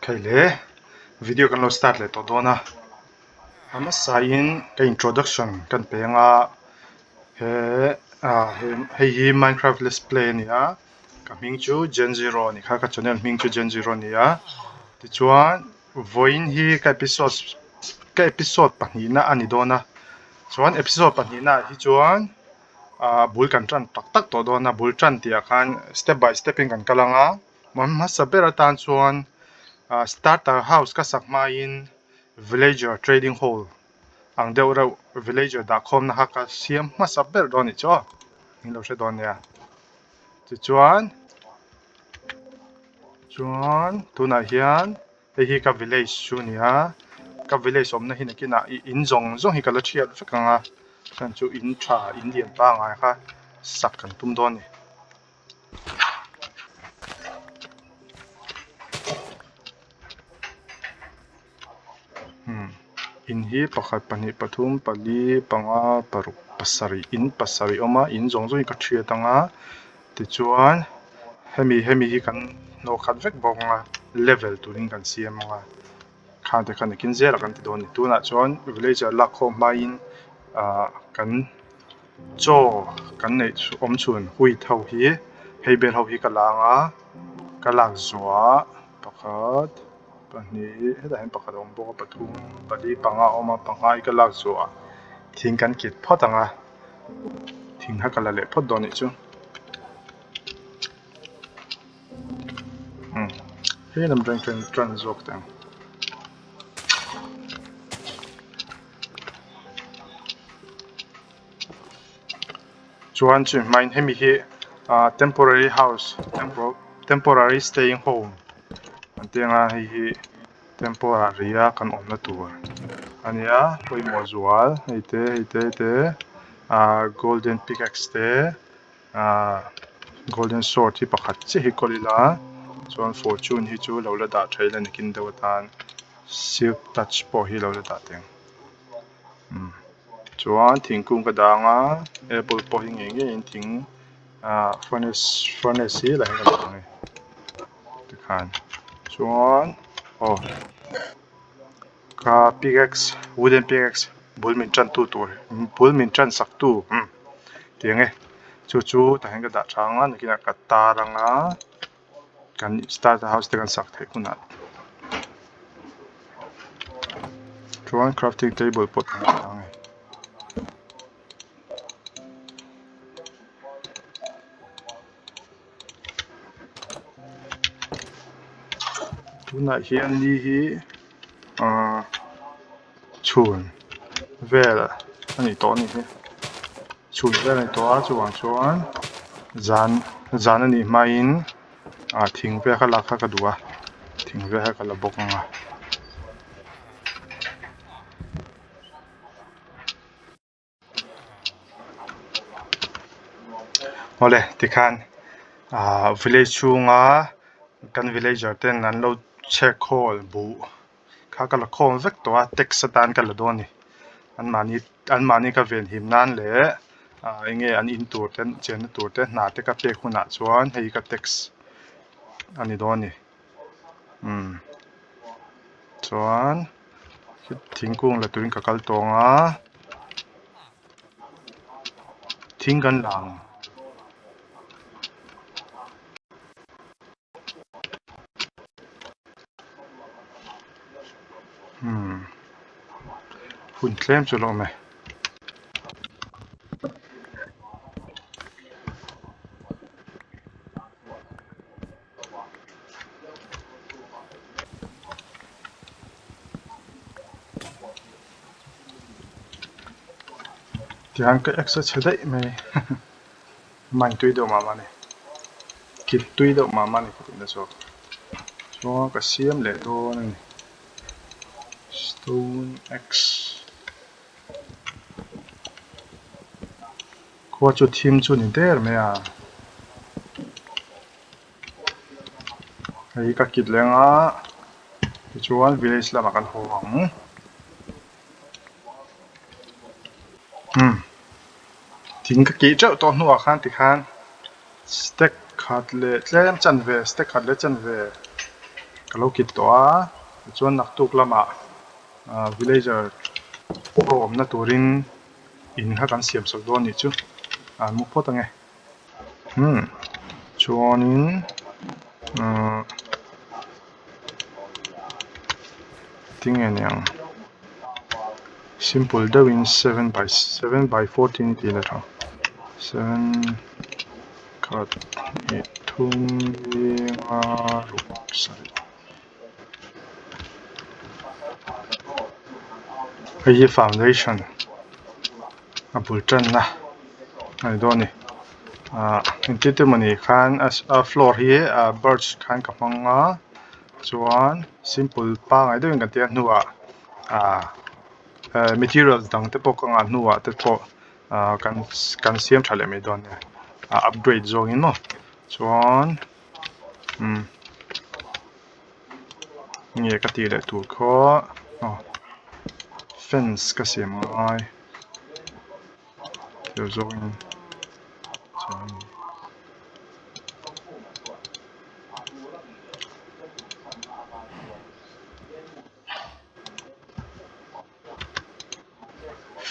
Khaile video kan lo start leh tawh dawn a, a hmasa in ka introduction kan pe anga he ah hei hi minecraft let's play a ni a ka hming chu gen zero a ni kha ka channel hming chu gen zero a ni a tichuan vawiin hi ka episode ka episode pahnihna a ni dawn a chuan episode pahnihna ah hi chuan ah bul kan tan tak tak tawh dawn a bul tan tih ah khan step by step in kan kal ang a. Hmun hmasa ber atan chuan ah starter house ka sak hmain villager trading hall ang deuh reuh villager dah khawmna kha ka siam hmasa ber dawn anih chu aw min lo hre dawn nia tichuan chuan tunah hian hei hi ka village chu a ni a ka village awmna hi nakinah ih in zawng zawng hi ka la thiat vek ang a chuan chu in tha in lian pangai kha sak kan tum dawn a ni. In hi pakhat pahnih pathum pali panga paruk pasarih in pasarih a awm a in zawng zawng hi ka thiat ang a tichuan hemi hemi hi kan hnawh khat vek bawk ang a level turin kan siam ang a khang te khan nakin zelah kan ti dawn a ni tunah chuan villager lak khawm hmain ah kan. Chaw kan neih awm chhun wheat ho hi hei bel ho hi ka la ang a ka lak zuah pakhat pahnih hetah hian pakhat a awm bawk a pathum pali panga a awm a panga hi ka lak zuah thing kan kit phawt ang a thing kha ka la leh phawt dawn anih chu umm hei lam atang chuan tan zawk teh ang. Chuan chu hmain hemi hi ah temporary house temporary staying home an tih ang a hei hi temporary a kan awmna tur a nia pawimawh zual hei te hei te hei te ah golden pickaxe te ah golden sword hi pakhat chiah hi kawl ila chuan fortune hi chu lo la dah tha ila nakin deuh atan silk touch pawh hi lo la dah teh ang umm chuan thingkung ka dang a apple pawh hi ngei ngeiin thing ah furnace furnace hi lah hian ka dah ang e tikhan chuan aw ka pickaxe wooden pickaxe bul min tan tu tur bul min tan sak tu umm tiang e chu chu tah hian ka dah tha ang a nakinah ka tar ang a. Kan starter house te kan sak theih hunah chuan crafting table pawh kan dah ang e. Tunah hian ni hi ahh chhun vel a ni tawh a ni hi. Chhun vel a ni tawh a chuvang chuan zan zan a nih hmain ah thing vel kha lak kha ka duh a thing vel kha ka la bawk ang a. Awle tikhan ah village chhunga kan villager ten an lo chhek khawl buh kha ka la khawm vek tawh a tax atan ka la dawn a ni anmahni anmahni ka venhim nan leh ah eng nge an in tur te chenna tur te hna te ka pek hunah chuan hei ka tax a ni dawn a ni umm chuan thingkung la turin ka kal tawng a thing kan la ang. Umm hun tlem chu la awm e. Tihian ka ex a chhe daih mai mine tui deuh mah mah a ni kit tui deuh mah mah a ni ka tihna zawk chuan ka siam leh dawn a ni stone axe. Khua chu thim chu ni der mai a hei ka kit leng a tichuan village lamah kan haw ang umm thing ka kih teuh tawh hnuah khan tikhan stack khat leh tlem chanve stack khat leh chanve. Ka lo kit tawh a, tichuan naktuk lamah villager ho awmna turin in kha kan siam sak dawn nih chu an mu phawt ange. Umm chuanin umm tinge niang simple deuhin 7 by 7 by 14 tih leh tha 7 khat hnih thum zinga ruk sarih hei hi foundation a bul tanna a ni dawn a ni ahh engtin te mawni khan a floor hi ah birch khan ka hmang a chuan simple pangngai deuhin kan tia hnuah ah material dang te pawh ka ngah hnuah te pawh ah kan kan siam tha leh mai dawn nia a upgrade zawngin maw chuan umm nge ka tih leh tur khaw aw fence ka siam angai thil zawngin chuan.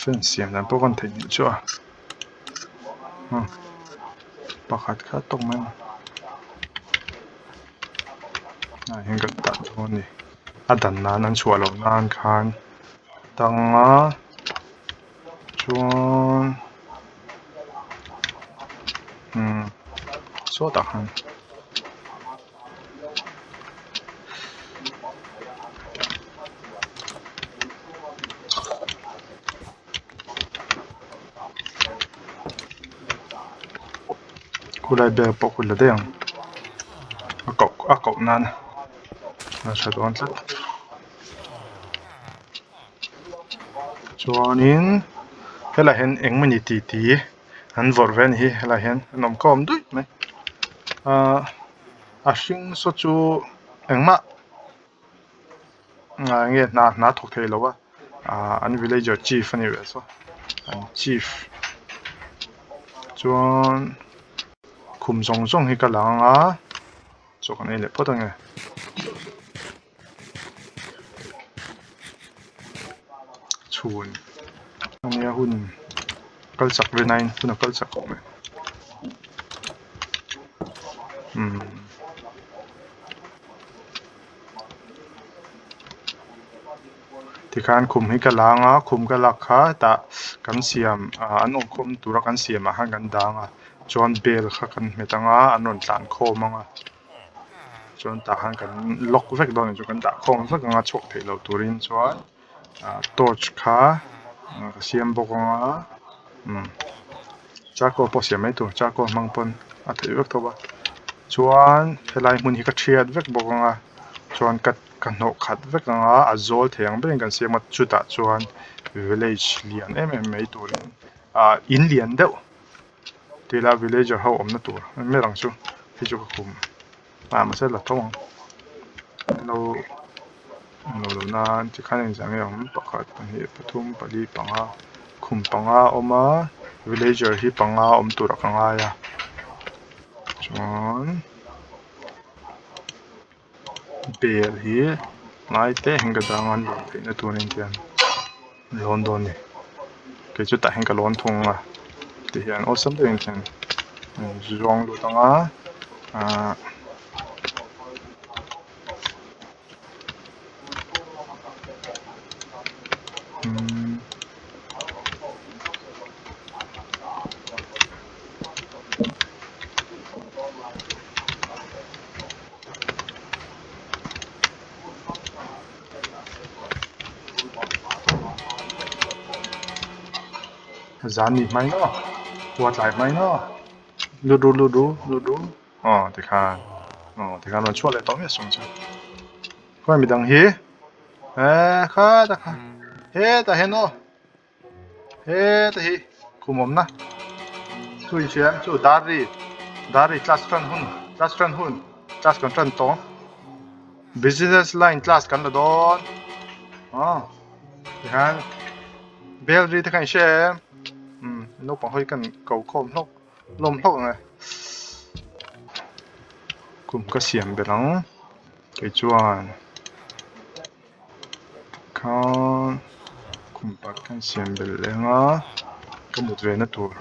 Fence siam dan pawh kan theihnghilh chu a umm pakhat kha tawk mai a ah hian kan dah dawn a ni a dan nan an chhuah loh nan khan tang a chuan umm sawtah khan. Khulai bag pawh khu la daih ang a koh a koh nan a tha dawn tlat chuanin helaiah hian engmawni titi an vawrh ve a ni hi helaiah hian an awm khawm duih mai ahh a hring saw chu engmah ah nge hna hna thawk thei lo a ah an villager chief a ni ve saw an chief chuan khum zawng zawng hi ka la ang a chaw kan ei leh phawt ange. Chhun ania hun kal chak ve nain hun a kal chak khawp mai umm tikhan khum hi ka lang a khum ka lak kha tah kan siam ah an awm khawm tura kan siam ah khan kan dang a chuan bel kha kan hmet ang a an rawn tlan khawm ang a. Chuan tah khan kan lock vek dawn a ni chu kan dah khawm vek ang a chhuak theih loh turin chuan ah torch kha ka siam bawk ang a umm charcoal pawh siam mai tur charcoal hmang pawn a theih vek tho a chuan helai hmun hi ka thiat vek bawk ang a chuan ka ka hnawh khat vek ang a a zawl thei ang berin kan siam a chutah chuan village lian em em mai turin ah in lian deuh. Tila villager ho awmna tur en mek ang chu hei chu ka khum ah mahse la tho ang lo lo lo nan tikhan engzah nge awm pakhat pahnih pathum pali panga khum panga a awm a villager hi panga awm turah ka ngai a chuan bel hi ngai te hian ka dang a an lawn theihna turin hian an lawn dawn a ni kei chu tah hian ka lawn thung a tihian awlsam deuhin hian an zawng lut ang a ahh. Zan nih hmai maw khua tlai hmai maw lut ru lut ru lut ru aw tikhan aw tikhan rawn chhuah leh tawh miah sawng chu khawi midang hi eh kha ta kha hetah hian aw. Heta hi khum awmna chu in hria chu dar ri dar ri class tan hun class tan hun class kan tan tawng business line class kan la dawn aw tihian bell ri te kha in hria em umm naupang ho hi kan ko khawm hlawk hlawm hlawk ang e khum ka siam belh ang. Kei chuan khan khum pat kan siam belh leh ang a ka mut ve na tur.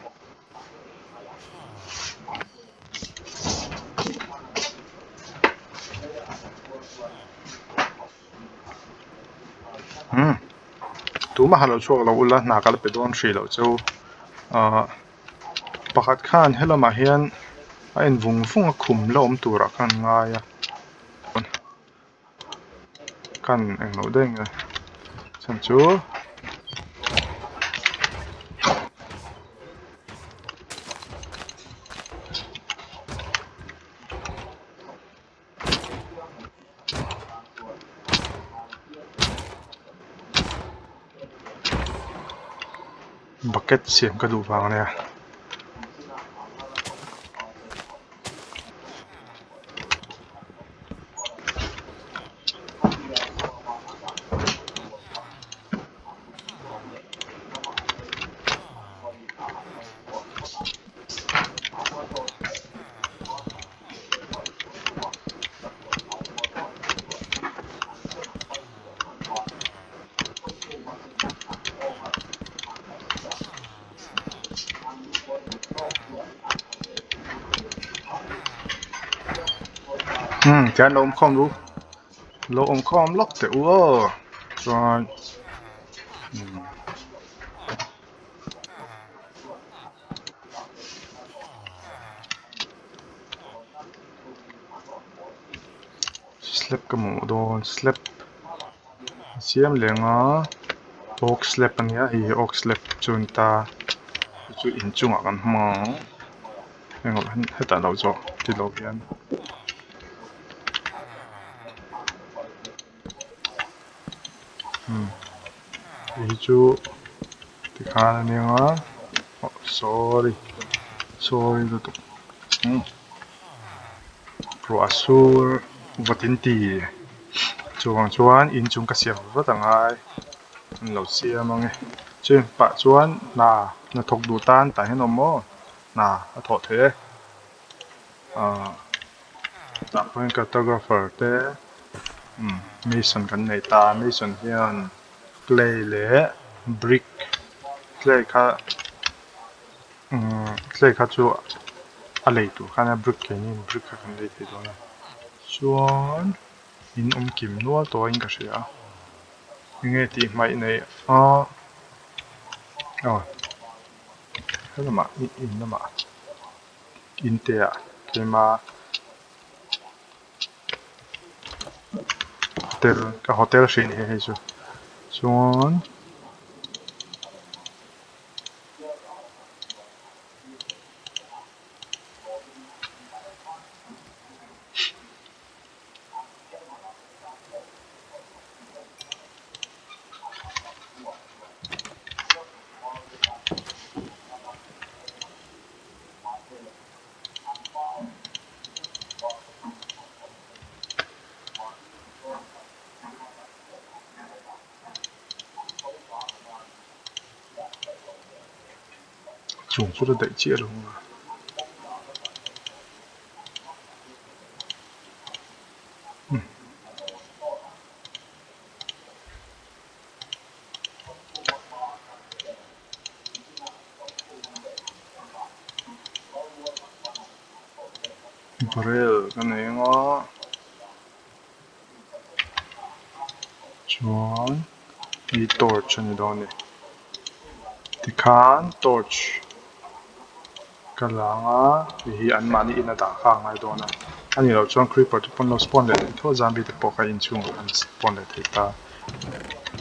Umm tumah ha lo chhuak lo ula hna ka la pe dawn hrih loh chu ahh pakhat khan helamah hian a en vung vung a khum la awm turah khan ngai a khan englo daih ang e chhan chu. Bucket siam ka duh vang ania. Umm tihian lo awm khawm ru lo awm khawm lawk teh u aw chuan umm. Slab ka hmuh dawn slab a siam leh ang a oak slab a nia hei hi oak slab chu a ni ta chu chu inchungah kan hmang ang engah hetah lo zawh ti lo hian. Umm hei hi chu tikhan a nia nga oh sorry sorry lutuk umm ruah sur vawt in ti chuvang chuan inchung ka siam vat a ngai an lo siam ang e chumi pah chuan hna hnathawk duh tan tah hian a awm maw hna a thawh theih e ahh. Tah pawhin cartographer te umm mason kan nei ta a mason hian clay leh brick clay kha umm clay kha chu a lei tur khan a brick keini in brick kha kan lei thei dawn a chuan in awm kim nual tawh in ka hria a enge tih hmaih neih a aw helamah in lamah. In te ah keima hotel ka hotel hrih ni hei chu chuan. Chung chu la daih chiah lo ang a. Barrel ka nei ang a chuan hei torch a ni dawn a ni tikhan torch ka la ang a hei hi anmahni in a dah kha a ngai dawn a a nih loh chuan creeper te pawn lo spawn leh thei tho a zombie te pawh kha inchhungah an spawn leh thei ta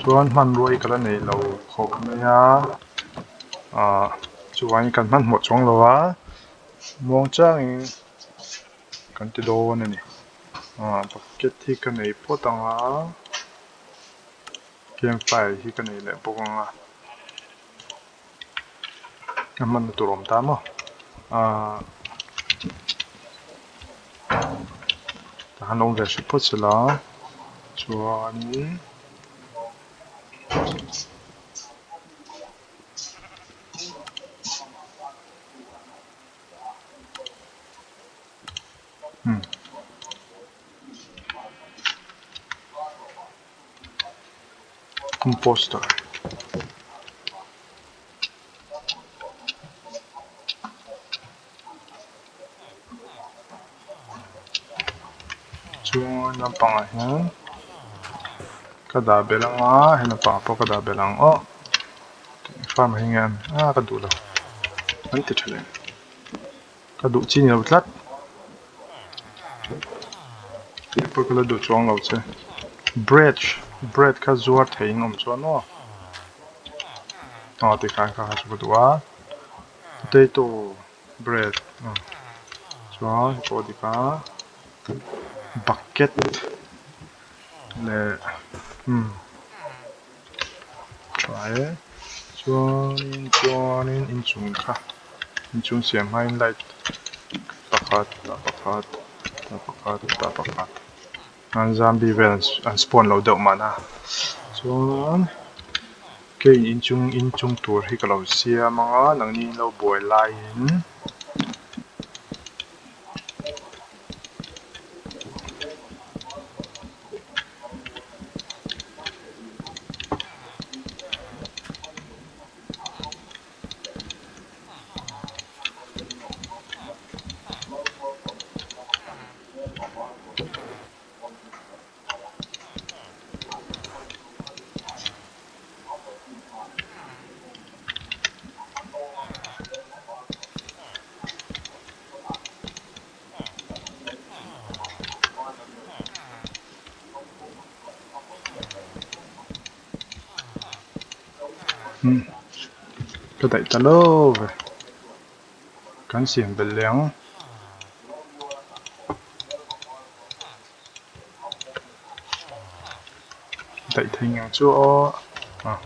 chuan hmanrua hi ka la neih lo khawp mai a ahh chuvangin kan hmanhmawh chuang lo a muang changin kan ti dawn a ni ahh bucket hi ka nei phawt ang a campfire hi ka nei leh bawk ang a. A hmanna tur awm ta maw ahh tah khan awm ve hrih phawt sela chuanin umm. Composter. Chuan lampangah hian ka dah belh ang a he lampangah pawh ka dah belh ang aw farm ah hi nge a ka duh lo an ti tha leh ka duh chi ni lo tlat tih pawh ka la duh chuang lo che bread bread kha zuar thei in awm chuan aw aw tikhan kha kha chu ka duh a potato. Bread chuan hei pawh a dik a bucket leh umm tha e chuanin chuanin inchung kha inchung siam hmain light pakhat tah pakhat tah pakhat tah pakhat an zombie vel an spawn lo deuh mahna chuan. Kei inchung inchung tur hi ka lo siam ang a nangni in lo buai laiin Ka daih ta lo ve. Kan siam belh leh ang. Daih thei ngang chu aw ah.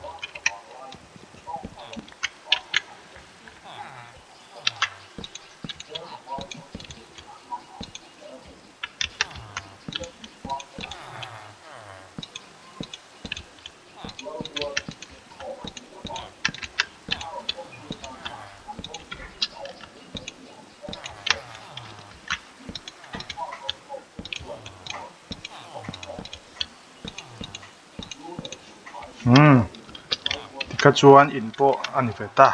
Umm tikha chuan in pawh a ni ve ta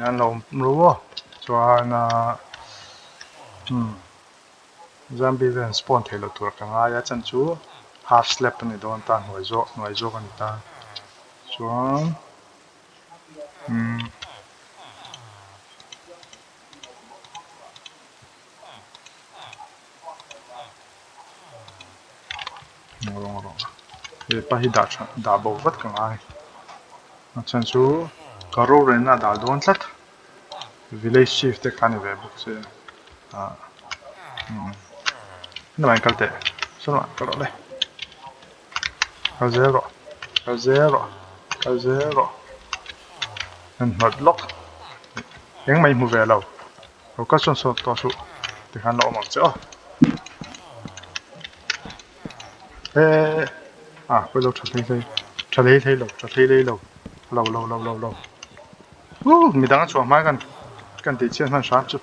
an lo awm ru aw chuan ah umm zombie vel an spawn theih loh tur ka ngai a chan chu half slab a ni dawn ta hnuai zawk hnuai zawk a ni ta chuan umm. Hepa hi dah tha dah bo vat ka ngai a chhan chu ka rorelna a dah dawn tlat village chief te kha a ni ve bawk se ah umm hnuaiah kal teh sawn ah kal rawh le kal zel rawh kal zel rawh kal zel rawh an hnawt lawk engmah i hmu ve lo. Lo kal sawn sawn tawh suh tikhan la awm ang che aw. Eee ah pawh lo tha hlei hlei tha hlei hlei lo tha hlei hlei lo lo lo lo lo lo uh midang a chhuah hma kan kan tih chhiat hman hram chu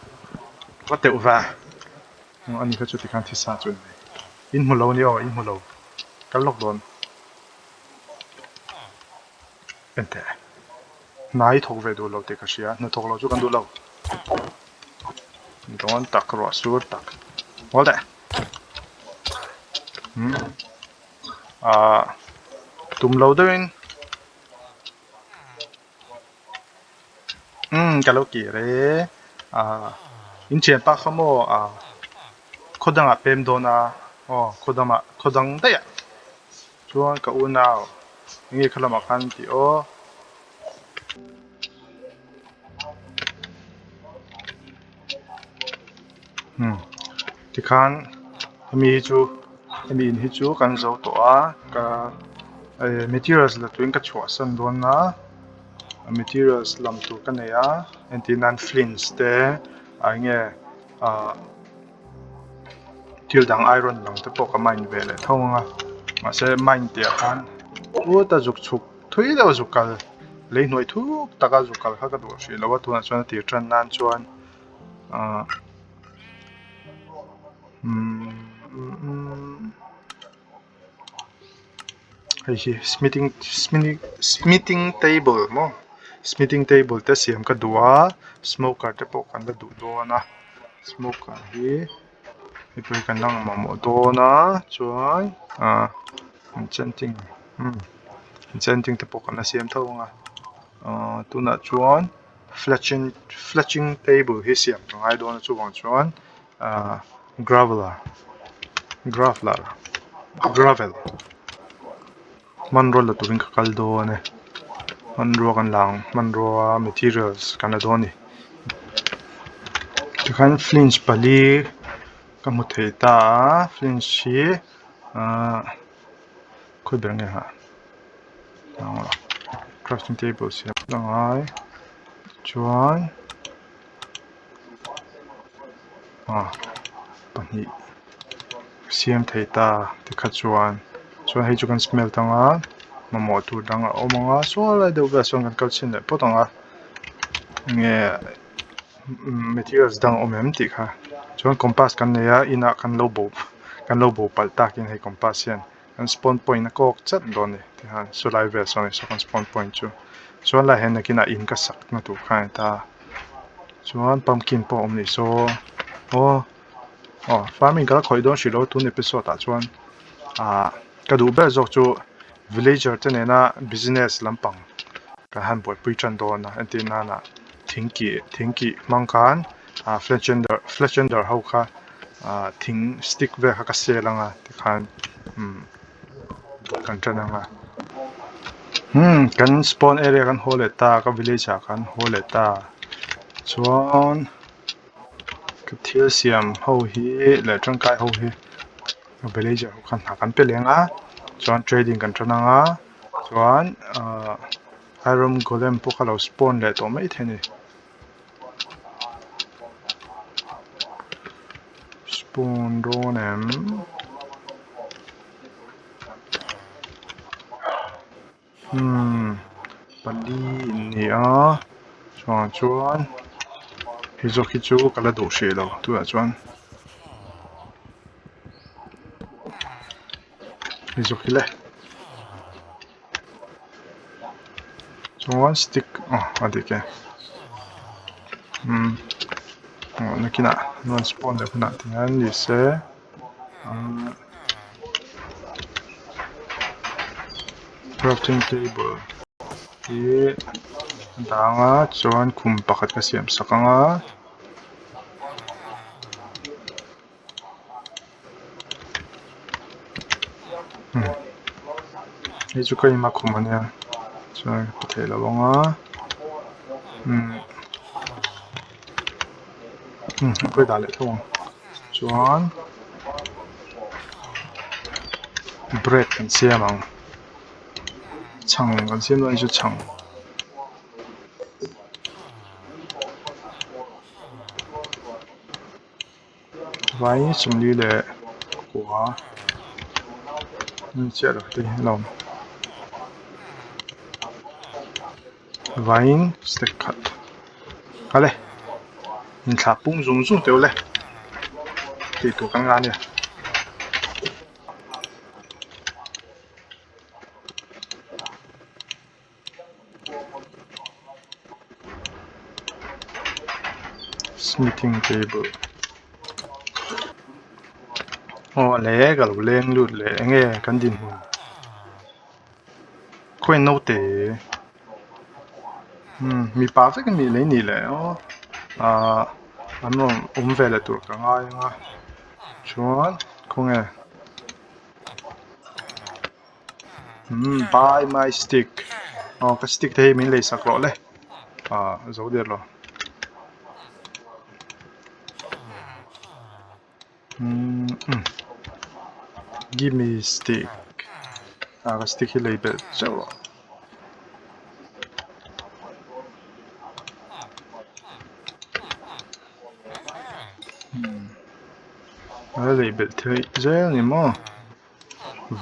va teuh va ani kha chu tikhan thisa chu an nei in hmu lo a ni aw in hmu lo kal lawk dawn Enteh. Hna hi thawk ve duh lo tih ka hria, hna thawk lo chu kan duh lo. Dawn tak ruah sur tak. Ngawl teh. Hmm. Ah tum lo deuhin. Hmm ka lo kir e. Ah in thian pa kha maw ah khaw dangah pem dawn a aw khaw damah khaw dang daih ah. Chuan ka unau enge kha lamah khan tih aw. Hmm tikhan hemi hi chu hemi in hi chu kan zo tawh a ka materials la turin ka chhuahsan dawn a materials lam tur ka nei a entir nan flints te ah enge ah. Thil dang iron dang te pawh ka mine ve leh tho ang a mahse mine tih ah khan puta zuk chhuk thui deuh a zuk kal lei hnuai thuk taka zuk kal kha ka duh hrih lo a tunah chuan a tir tan nan chuan ahh umm. Hei hi smithing smithing table maw smithing table te siam ka duh a smoker te pawh kan la duh dawn a smoker hi mipui kan la mamawh dawn a chuan ah enchanting umm enchanting te pawh kan la siam tho ang a ahh tunah chuan fletching fletching table hi siam ka ngai dawn a chuvang chuan ahh graveler graveler gravel hmanrua la turin ka kal dawn e hmanrua kan la ang hmanrua materials kan la dawn a ni tikhan flinch pali ka hmu thei ta a flinch hi ahh khawi ber nge hah crafting table siam a ngai chuan. Ah pahnih siam thei ta tikha chuan chuan hei chu kan smelt ang a mamawh tur dang a awm ang a saw lai deuh velah sawn kan kal chhin leh phawt ang a enge materials dang a awm em tih kha chuan compass kan nei a inah kan lo bo kan lo bo palh takin hei compass hian kan spawn point a kawk chat dawn a ni tikhan saw lai vel sawn saw kan spawn point chu chuan lai hian nakinah in ka sak na tur kha a ni ta. Chuan pumpkin pawh a awm nih saw aw aw farming ka la khawih dawn hrih lo tun episode ah chuan ah ka duh ber zawk chu villager te nena business lampang kan han buaipui tan dawn a entir nana thing kih thing kih hmang khan ah fletchender fletchender ho kha ah thing stick vel kha ka sel ang a tikhan umm kan tan ang a umm kan spawn area kan haw leh ta ka village ah kan haw leh ta chuan ka thil siam ho hi leh tangkai ho hi ka village ah ho khan hna kan pe leng a chuan trading kan tan ang a chuan ahh iron golem pawh kha lo spawn leh tawh maithei a ni. Spawn dawn em? Hmm pali in ni a chuvang chuan hei zawk hi chu ka la duh hrih lo tunah chuan hei zawk hi le. Chuan stick aw a dik e umm aw nakinah an rawn spawn leh hunah te hian ni se umm crafting table hi a dang a chuan khum pakhat ka siam sak ang a. Hei chu ka inah khum ania chuan ka ti theih loh ang a umm umm a pawi dah leh tho ang chuan bread kan siam ang chhang kan siam dawn chu chhang. Vai 40 leh kua ni chiah lo te hi a lo awm vaiin step khat awle inthlah pung zung zung teuh le tih tur kan ngah a nia. Smithing table aw le ka lo leng lut leh eng nge kan dinhmun khawi naute umm mipa vek a nih leh nih leh aw ahh an rawn awm ve leh tur ka ngai ang a chuan khawnge. Umm buy my stick aw ka stick te hi min lei sak rawh le ah zo der lo umm give me stick ah ka stick hi lei belh zeuh rawh. A la lei belh theih zel a ni maw.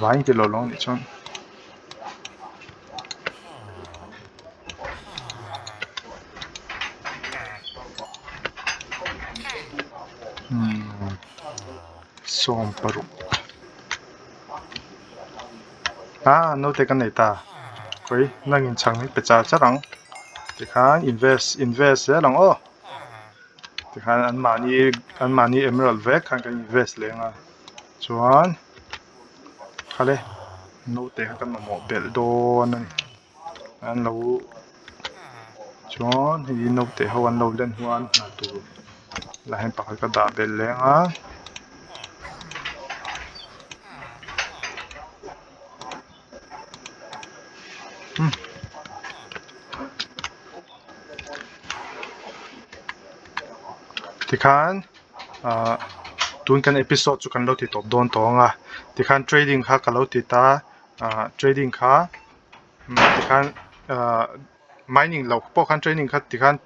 Vai ti lo lo nih chuan umm 16. Ah naute kan nei ta khawi nangin chhang hi pe char char ang tikhan invest invest zel ang aw tikhan an mahni an mahni emerald vek khan kan invest leh ang a chuan khale naute kha kan mamawh belh dawn a ni an lo chuan hei naute ho an lo len huan hna tur lah hian pakhat ka dah belh leh ang a. Tikhan ahh tun kan episode chu kan lo ti tawp dawn tawh ang a tikhan trading kha ka lo ti ta ahh trading kha tikhan ahh mining loh pawh khan trading kha tikhan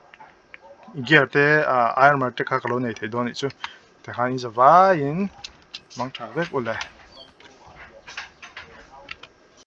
gear te ahh armor te kha ka lo nei thei dawn anih chu tikhan in za vaiin mang tha vek u le.